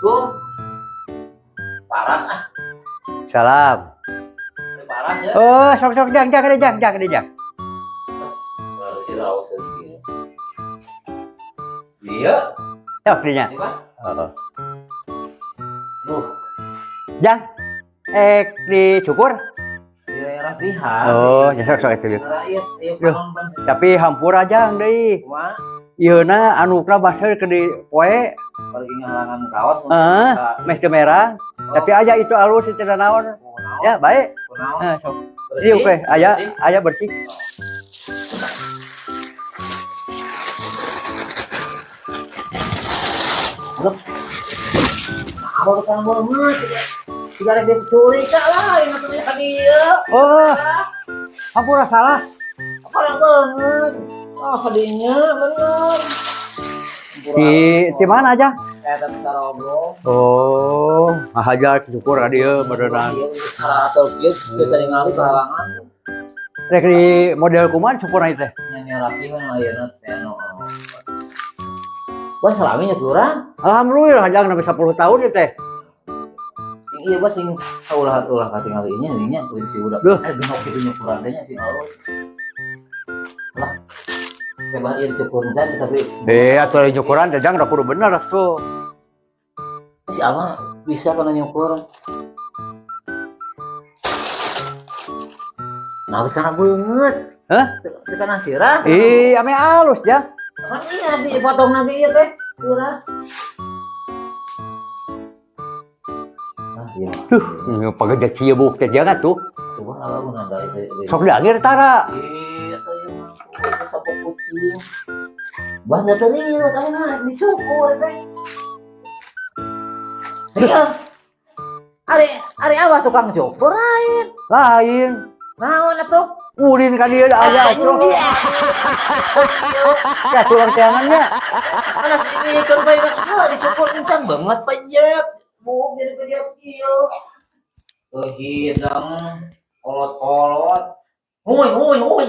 Assalamualaikum. Paras ah. Salam. Paras ya. Oh, sok sok jang jang jang jang jang. Si raos sedikit. Iya. Sok dinya. Iya, Pak. Heeh. Duh, Jang. Dicukur. Di rapihan. Oh, ya sok sok itu. Rakyat, ieu Duh. panon. Tapi hampura jang deui. Kumaha? Ieuna anukna baseur ke di poe, Pergi ngahalangan kaos. Heeh. Meh teu merah. Tapi aja itu alus itu naon. Ya, baik. Kunaon? Heeh, sok. Bersih? Iya, oke. Aya Bersih? Aya bersih. Apa bukan banget? Tiga ada dicuri kak lah, ini tuh ka dieu. Oh. Hampura salah. Apa lah banget? Oh, kadinya bener. Di mana aja? Eta tarogo. Oh, ngahajar cukur ka dieu beneran. Atau kieu geus ningali kehalangan. Rek di model kumaha cukurna ieu teh? Nyanyi rapi mah ayeuna teh anu. Wah, selami nya kurang. Alhamdulillah jang sampai 10 tahun ieu teh. Sing ieu bah sing ulah-ulah katingali nya nya geus si udah. Duh. Eh genok kitu nya kurang teh nya sing alus. Lah. Teh bah ieu dicukur encan tapi Eh, atuh nyukuran teh jang udah kudu bener tuh. Si Abah bisa kana nyukur. Nah, karena banget. Hah? Kita nasirah. Ih, ame alus ya. Emang iya dipotong nabi iya teh sirah. Ah, iya. Duh, pageja ciebuk teh jangan tuh. Coba lagu nanda itu. Sok diangir tara. Iya, tuh iya mah. Sapok kucing. Bah, nggak terlihat, tapi mah dicukur teh. Iya. Ari, ari abah tukang cukur lain. Lain. Naon atuh? Ulin ka dieu aya tuh. Ya tulang teangannya. Mana sini kan bae ah, dicukur kencang banget panjat. Mau jadi kejat kieu. Hidang kolot-kolot. Huy huy huy.